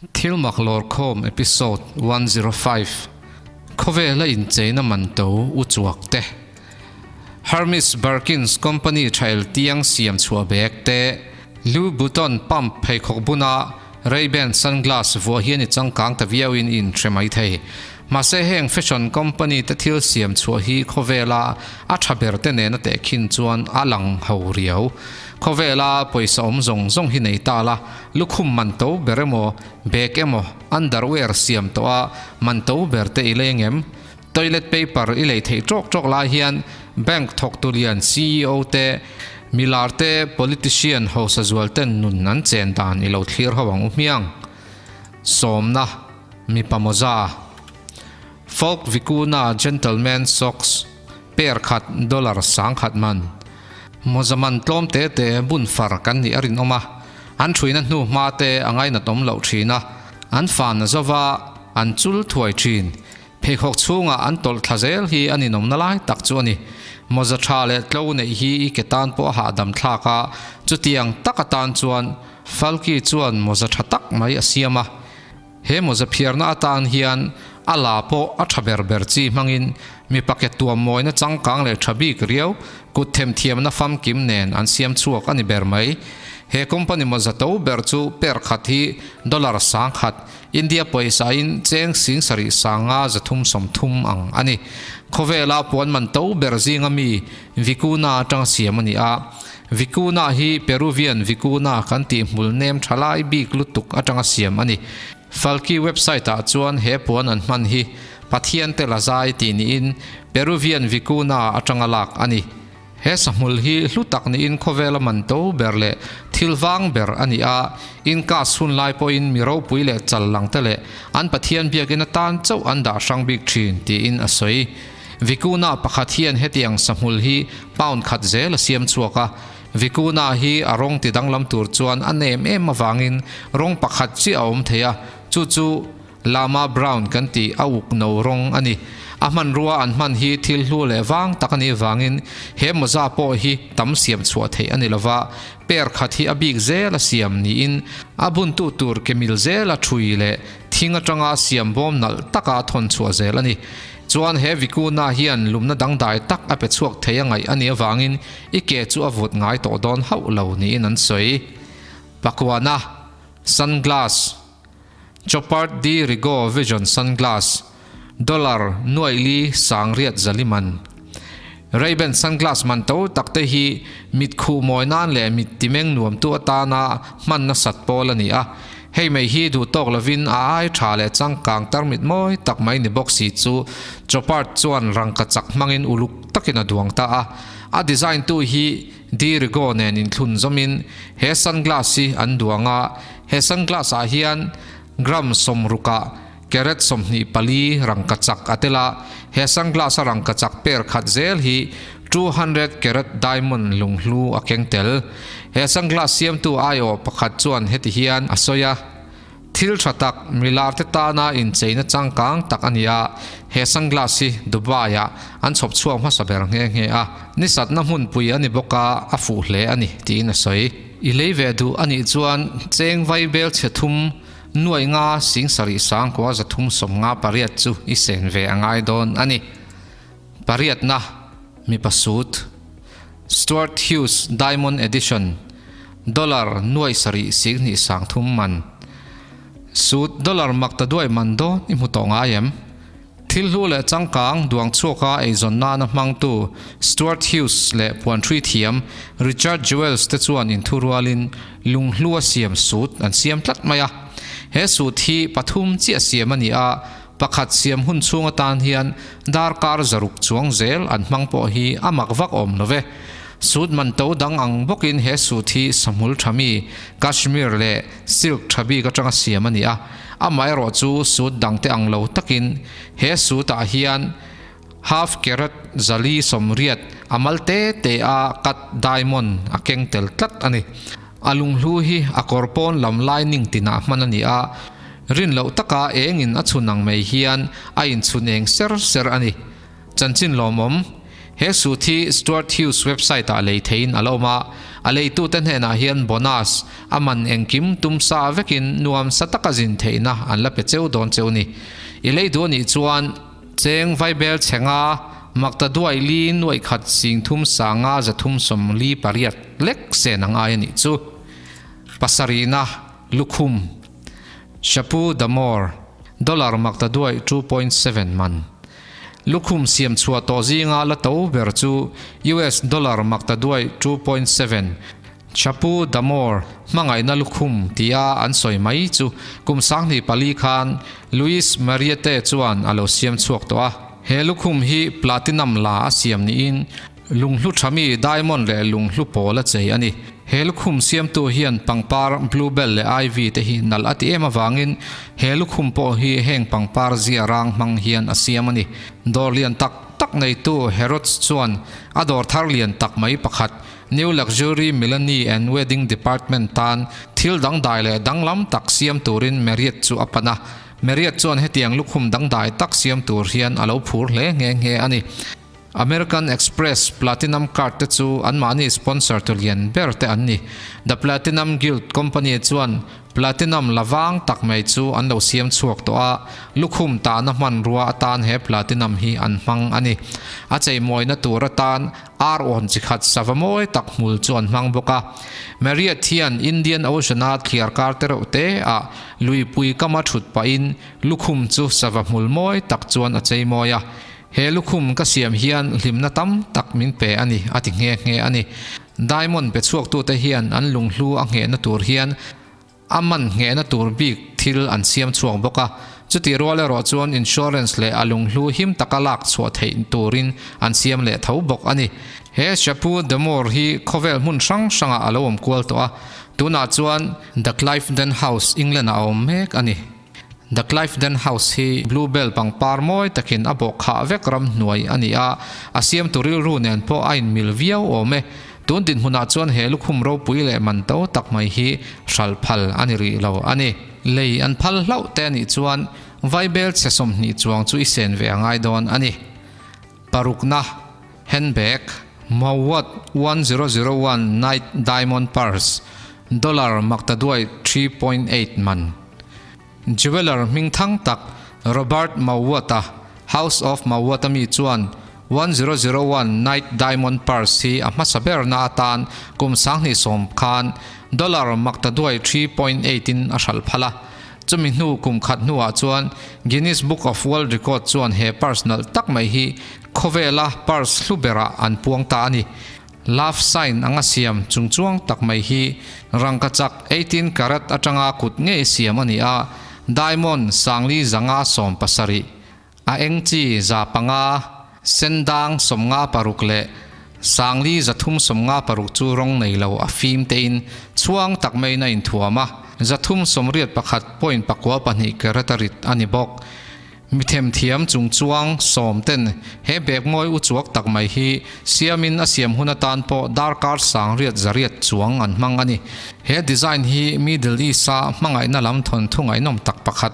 Thil mak lawrkhawm episode 105 Khawvela incheina man to u chuak te Hermes Birkins company thael tiang siam chhuah bag te Louis Vuitton pump pheikhawk buna Ray-Ban sunglass vuah hian i changkang ta viau in i inhre mai thei. Mahse heng fashion company te thil siam chhuah hi khawvela a tha ber te nena tehkhin chuan a lang ho riau. Khawvela pawisa awm zawng zawng hi nei ta la, lukhum man to ber emaw, bag emaw, underwear siam tawh a man to ber te i leng em? Toilet paper i lei theih tawk tawk lai hian bank thawktu lian ceo te, milar te, politician hausa zual ten nun an chen dan i lo thlir ho ang u hmiang. Sawmna, Mipa mawza, Folk Vicuna Gentleman Socks, pair khat dollar sangkhat man. Mawza man tlawm te te bun far kan nih a rinawm a, an thuina hnu hma te a ngainat awm loh thin a, an fan a zova an chul thuai thin. Pheikhawk chhungah an tawlh thla zel hi a ninawmna lai tak chu a ni. Mawza tha leh tlo neih hi i ke tan pawh a hahdam thlak a, chutiang tak atan chuan Falki chuan mawza tha tak mai a siam a. He mawza phiarna atan hian a la pawh a tha ber ber chi hmangin mipa ke tuam mawina changkang leh tha bik riau kut themthiamna famkim nen an siam chhuak a ni ber mai. He company mawza to ber chu per khat hi dollar 1000 India pawisa in cheng 7000 530 ang a ni. Khawvela puan man to ber zinga mi Vicuna atanga siam a ni a. Vicuna hi Peruvian Vicuna kan tih hmul nem tha lai bik lutuk atanga siam a ni. Falki website ah chuan he puan an hman hi Pathian te la zai tih niin Peruvian Vicuna atanga lak a ni. He sahmul hi hlu tak niin khawvela man to ber leh thil vang ber a ni a, Incas hun lai pawhin mi ropui leh chal lang te leh an Pathian biakinn atan chauh an dah hrang bik thin tiin a sawi. Vicuna pakhat hian hetiang sahmul hi pound khat zel a siam chhuak a, Vicuna hi a rawng ti danglam tur chuan a nem em avangin rawng pakhat chiah a awm thei a, chu chu Lama brown kan tih a uk no rawng a ni. A hmanrua an hman hi thil hlu leh vang tak a nih vangin he mawza pawh hi tam siam chhuah theih a ni lova, pair khat hi a bik zel a siam niin a buntu tur ke mil zela thui leh thing atanga siam bawm nalh taka thawn chhuah zel a ni. Chuan he Vicuna hian lumna dangdai tak a pe chhuak thei a ngaih a nih avangin i ke chu a vut ngai tawh dawn hauh lo niin an sawi. Pakuana, Sunglass. Chopard D Rigo Vision Sunglass, dollar nuaih li 8000 zali man. Ray-Ban sunglass man to tak te hi mit khuh mawi nan leh mit timeng nuamtu atana hman nasat pawl a ni a. Hei mai hi duh tawk lovin a ai tha leh changkang tarmit mawi tak mai ni bawk si chu Chopard chuan rangka chak hmangin uluk takin a duang ta a. A design tu hi D Rigo nen inthlun zawmin he sunglass hi an duang a. He sunglass ah hian gram 60 ah carat 24 rangka chak a tel a, he sunglass a rangka chak per khat zel hi 200 carat diamond lunghlu a keng tel. He sunglass siamtu aiawh pakhat chuan heti hian a sawi a, Thil tha tak, milar te tana incheina changkang tak a ni a, he sunglass hi Dubai ah an chhawp chhuak hmasa ber nghe nghe a, nisatna hmunpui a ni bawk a, a fuh hle a ni, tiin a sawi. I lei ve duh a nih chuan cheng vai bel chhe thum nuaih nga 7000 358 chu i sen ve a ngai dawn a ni. Pariatna, Mipa suit, Stuart Hughes Diamond Edition, dollar nuaih sarih 20 30 man. Suit dollar mak ta duai man dawn i hmu tawh ngai em? Thil hlu leh changkang duang chhuaka eizawn nana hmangtu Stuart Hughes leh puanhrui thiam Richard Jewels te chuan inthurualin lunghlua siam suit an siam tlat mai a. He suit hi pathum chiah siam a ni a, pakhat siam hun chhung atan hian darkar 600 chuang zel an hmang pawh hi a mak vak awm lo ve. Suit man to dang ang bawkin he suit hi sahmul tha mi, Kashmir leh silk tha bik atanga siam a ni a. Amaherawh chu suit dangte ang lo takin he suit ah hian half carat 480 a mal te te a cut diamond a keng tel tlat a ni. A lunghlu hi a kawr pawn lam lining tinah hman a ni a, rin loh taka engin a chhun ang mai hian a inchhun eng ser ser a ni. Chanchin lawmawm. He suit hi Stuart Hughes website ah lei theiin a la awm a, a leitute hnenah hian bonus, a man engkim tum sa vekin nuam sa taka zin theihna an la pe cheu dawn cheu ni. I lei duh anih chuan cheng vaibel chhenga makta duai li nuaih khat 30 sanga 348 lek sen a ngai anih chu. Pasarihna lukhum Chapeau d'Amour dollar makta duai 2.7 man. Lukhum siam chhuah tawh zinga la to ber chu US dollar makta duai 2.7 Chapeau d'Amour hmangaihna lukhum tia an sawi mai chu kum 24 khan Louis Mariette chuan a lo siam chhuak tawh a. He lukhum hi platinum la a siam niin Lunghlu thami diamond leh lunghlu pawl a chei a ni. He lukhum siamtu hian pangpar bluebell leh ivy te hi nalh a ti em avangin he lukhum pawh hi heng pangpar zia rang hmang hian a siam a ni. Dawr lian tak tak neitu Harrods chuan a dawr thar lian tak mai pakhat New Luxury Milani and Wedding Department tan thil dangdai leh danglam tak siam turin Marriott chu a pan a. Marriott chuan hetiang lukhum dangdai tak siam tur hian a lo phur hle nghe nghe a ni. American Express Platinum Card te chu anmahni sponsor tu lian ber te an ni. The Platinum Guild company chuan Platinum la vang tak mai chu an lo siam chhuak tawh a, lukhum tahna hmanrua atan he Platinum hi an hmang a ni. A cheimawina tur atan ar awn chi khat sava mawi tak hmul chu an hmang bawk a. Marriott hian Indian Ocean-a thliar kar te reuh te ah luipui kama thut pahin lukhum chu sava hmul mawi tak chuan a cheimawi a. He lukhum ka siam hian hlimna tam tak min pe a ni, a ti nghe nghe a ni. Diamond pe chhuaktute hian an lunghlu a nghehna tur hian a man nghehna tur bik thil an siam chhuak bawk a. Chutih rual erawh chuan insurance leh a lunghlu him taka lak chhuah theih turin an siam leh tho bawk a ni. He Chapeau d'Amour hi khawvel hmun hrang hrangah a lo awm kual tawh a, tunah chuan The Clifden House, England-ah a awm mek a ni. The Clifden House hi bluebell pangpar mawi takin a bawh khah vek ram hnuai a ni a, a siamtu rilru nen pawh a inmil viau awm e. Tun dinhmunah chuan he lukhum ropui leh man to tak mai hi hral phal a ni rih lo a ni. Lei an phal hlauh te a nih chuan vaibel chhe 20 chuang chu i sen ve a ngai dawn a ni. Parukna, Handbag, Mouawad 1001 Night Diamond Purse, dollar maktaduai 3.8 man. Jeweller hming thang tak Robert Mouawad-a House of Mouawad-a mi chuan 1001 Night Diamond Purse hi a hmasa berna atan kum 2010 khan dollar maktaduai 3.8 in a hralh phal a. Chumi hnu kum khat hnuah chuan Guinness Book of World Record chuan he purse nalh tak mai hi khawvela purse hlu berah an puang ta a ni. Love sign anga siam chungchuang tak mai hi rangkachak 18 karat atanga kut ngei siam a ni a, diamond sangli zanga 17, a eng chi 500, sendang 56 leh sangli 356 chu rawng nei lo a fim tein chhuang tak maiin a inthuam a, 381.92 karat a rit a ni bawk. Mi themthiam chungchuang 10 ten he bag mawi uchuak tak mai hi siamin a siam hun atan pawh darkar 800 chuang an hmang a ni. He design hi Middle East-a hmangaihna lam thawnthu ngaihnawm tak pakhat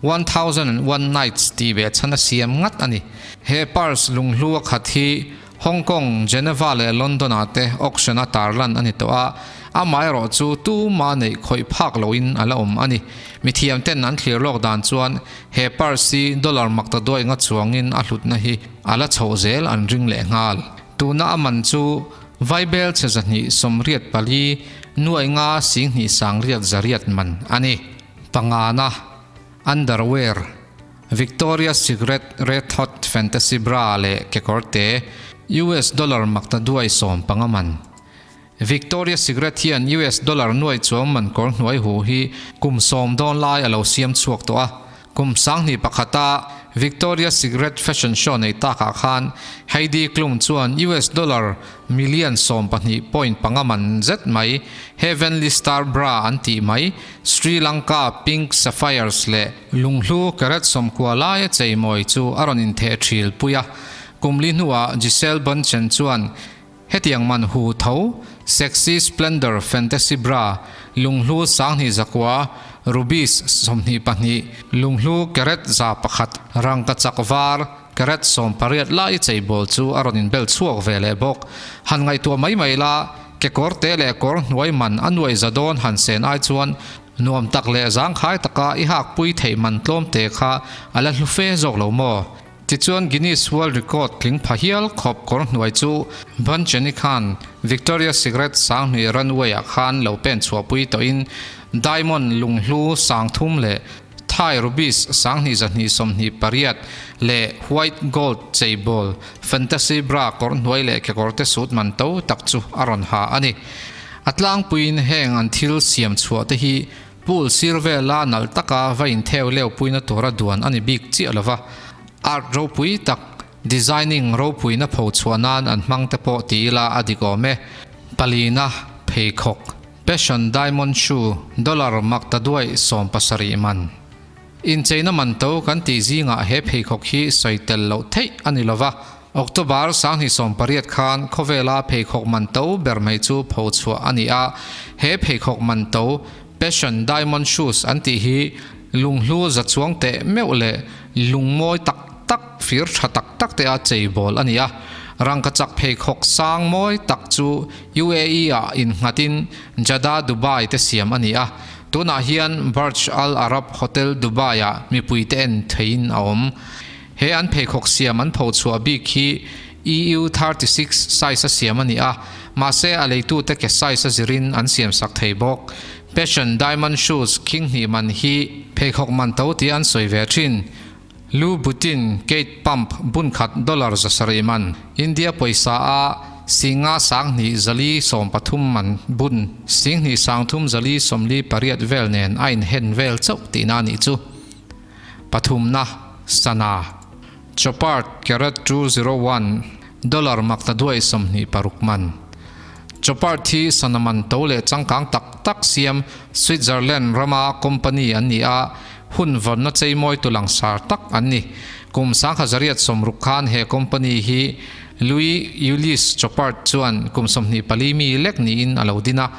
1001 Nights tih ve chhan a siam ngat a ni. He purse lunghlu a khat hi Hong Kong, Geneva leh London-ah te auction a tarlan a ni tawh a, amaherawh chu tuma neih khawih phak loin a la awm a ni. Mithiam ten an thlir lawk dan chuan he purse hi dollar makta duai nga chuangin a hlutna hi a la chhoh zel an ring leh nghal. Tuna a man chu vaibel chhe 284 nuai nga 20 800 man a ni. Pangana, Underwear, Victoria's Secret Red Hot Fantasy Bra leh kekawrte US dollar makta duai 15 man. Victoria's Secret hian US dollar nuai chuang man kawr hnuai hu hi kum 10 dawn lai a lo siam chhuak tawh a. Kum 2001a Victoria's Secret fashion show nei takah khan Heidi Klum chuan US dollar million 12.5 man zet mai Heavenly Star Bra an tih mai Sri Lanka Pink Sapphires leh lunghlu karat 90 laia cheimawi chu a rawn intheh thil pui a. Kum li hnuah Gisele Bündchen chuan hetiang man hu tho Sexy Splendor Fantasy Bra lunghlu 2100 rubies 22 lunghlu karat 100 rangkachak var. Carat 18 lai cheibawl chu a rawn inbel chhuak ve leh bawk. Han ngaihtuah mai mai la, kekawr te leh kawr hnuai man a nuai za dawn han sen ai chuan nuam tak leh zangkhai taka i hakpui theih man tlawm te kha a la hlu fe zawk lo maw? Tichuan Guinness World Record tling pha hial khawp kawr hnuai chu Buncheni khan Victoria's Secret sanghnih runway ah khan lo pen chhuahpui tawhin diamond lunghlu sangthum leh Thai rubies 2228 leh white gold cheibawl fantasy bra kawr hnuai leh kekawrte sut man to tak chu a rawn ha a ni. A tlangpuiin heng an thil siam chhuah te hi Pool sir vela nalh taka va intheu leu puina tura duan a ni bik chiah lova, art ropui tak, designing ropuina pho chhuah nan an hmang te pawh ti ila a dik awm e. Palina, pheikhawk, Passion Diamond Shoe, dollar makta duaih 70 man. Incheina man to kan tih zingah he pheikhawk hi sawi tel loh theih a ni lova, October 2018 khan khawvela pheikhawk man to ber mai chu pho chhuah a ni a, he pheikhawk man to Passion Diamond Shoes an tih hi lunghlu za chuang teh meuh leh lungmawi tak tak fir tha tak tak te a cheibawl a ni a. Rangkachak pheikhawk sang mawi tak chu UAE ah innghatin Jeddah Dubai te siam a ni a, tunah hian Burj Al Arab Hotel Dubai ah mipuite en theihin a awm. He an pheikhawk siam an pho chhuah bik hi EU 36 size a siam a ni a, mahse a leitute ke size a zirin an siam sak thei bawk. Passion Diamond Shoes khing hnih man hi pheikhawk man to tih an sawi ve thin. Louboutin Kate Pump bun khat dollar 700 man, India pawisa a 50 2 430 man bun 2 3 4 48 vel nen a inhen vel chauh tihna a nih chu. Pathumna, Sana, Chopard Carat 201, dollar makta duai 26 man. Chopard hi sana man to leh changkang tak tak siam Switzerland rama company an ni a, hun vawnna cheimawi tu langsar tak an ni. Kum 1960 khan he company hi Louis Ulysse Chopard chuan kum 24 mi lek niin a lo din a.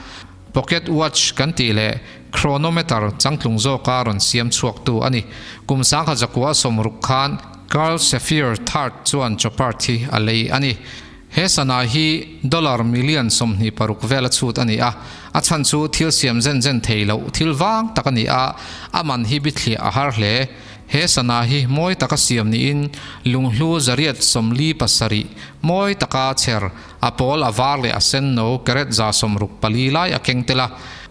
Pocket watch kan tih leh chronometer changtlung zawka rawn siam chhuaktu a ni. Kum 1960 khan Carl Saphir Third chuan Chopard hi a lei a ni. He sana hi dollar million 26 vel a chhut a ni a, a chhan chu thil siam zen zen thei loh thil vang tak a ni a, a man hi bithliah a har hle. He sana hi mawi taka siam niin lunghlu 847 mawi taka chher A pawl a var leh a sen no carat 64 lai a keng tel a,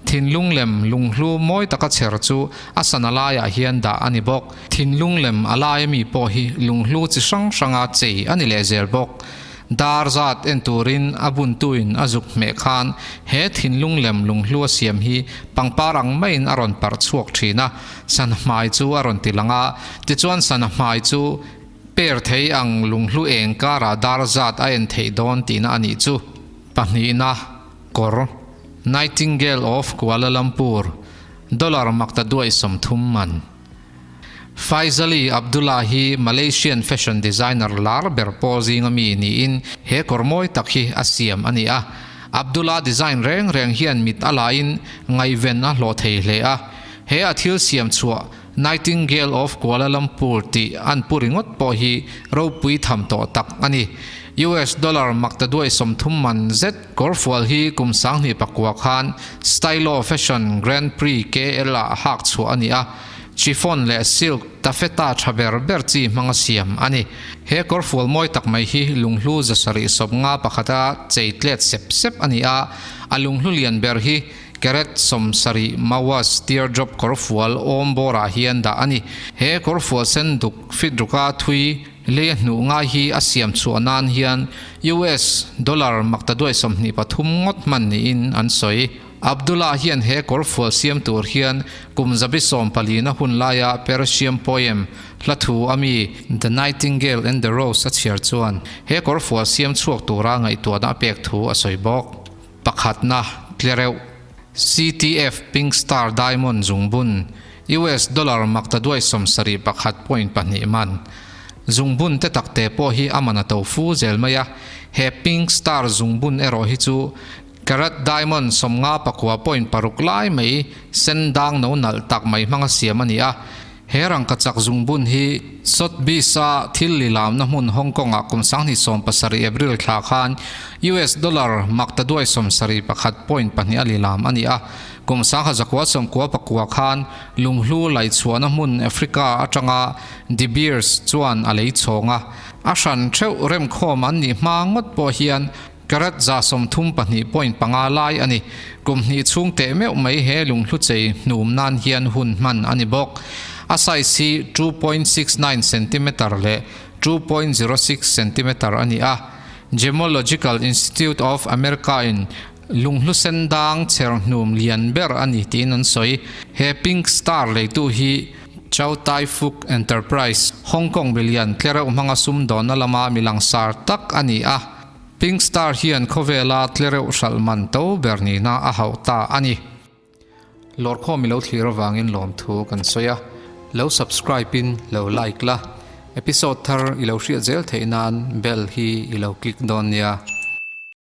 thinlung lem lunghlu mawi taka chher chu a sana laiah hian dah a ni bawk. Thinlung lem a laia mi pawh hi lunghlu chi hrang hranga chei a ni leh zel bawk. Dar zat en turin a buntuin a zuk hmeh khan he thinlung lem lunghlu a siam hi pangpar ang maiin a rawn parh chhuak thin a, sana hmai chu a rawn ti lang a, tichuan sana hmai chu Per thei ang lunghlu eng karah dar zat a en theih dawn tihna a nih chu. Pahnihna, kawr, Nightingale of Kuala Lumpur, dollar makta duai 30 man. Faizali Abdullah hi Malaysian fashion designer lar ber pawl zinga mi niin he kawr mawi tak hi a siam a ni a. Abdullah design reng reng hian mit a lain ngaihven a hlawh thei hle a. He a thil siam chhuah Nightingale of Kuala Lumpur tih an pu ringawt pawh hi ropui tham tawh tak a ni. US dollar makta duai 30 man zet kawrfual hi kum 2009 khan Stylo Fashion Grand Prix KL ah hak chhuah a ni a, chiffon leh silk taffeta tha ber ber chi hmanga siam a ni. He kawrfual mawi tak mai hi lunghlu 750 pakhata chei tlet sep sep a ni a, a lunghlu lian ber hi Carat 70 Mawas teardrop kawrfual awm bawrah hian dah a ni. He kawrfual sen duk fit ruka thui lei a hnuh ngai hi a siam chhuah nan hian US dollar makta duai 23 ngawt hman niin an sawi. Abdullah hian he kawrfual siam tur hian kum 14 na hun laia Persian poem hla thu a mi The Nightingale and the Rose a chhiar chuan he kawrfual siam chhuak tura ngaihtuahna a pek thu a sawi bawk. Pakhatna, tlereuh, CTF Pink Star Diamond zungbun, US dollar makta duai 71.2 man. Zungbun te tak te pawh hi a man a to fu zel mai a, he Pink Star zungbun erawh hi chu carat diamond 59.6 lai mai sen dang no nalh tak mai hmanga siam a ni a. He rangkachak zungbun hi Sotheby's-a thil lilamna hmun Hong Kong-ah kum 2017 April thla khan US dollar maktaduai 71 point pahnih a lilam a ni a. Kum 1999 khan lunghlu laihchhuahna hmun Africa atanga De Beers chuan a lei chhawng a. A hran theuh remkhawm an nih hma ngawt pawh hian Carat 32 point panga lai a ni. Kum hnih chhung teh meuh mai he lunghlu chei hnum nan hian hun hman a ni bawk. A size hi 2.69 centimeter leh 2.06 centimeter a ni a. Gemological Institute of America in lunghlu sen dang chher hnum lian ber a ni tiin an sawi. He pink star leitu hi Chow Tai Fook Enterprise, Hong Kong milian tlereuh hmanga sumdawnna lama mi langsar tak a ni a. Pink Star hian khawvela tlereuh hralh man to ber nihna a hauh ta a ni. Lawrkhawm i lo thlir avangin lawmthu kan sawi a, lo subscribe in lo like la, episode thar i lo hriat zel theih nan bell hi i lo click dawn nia.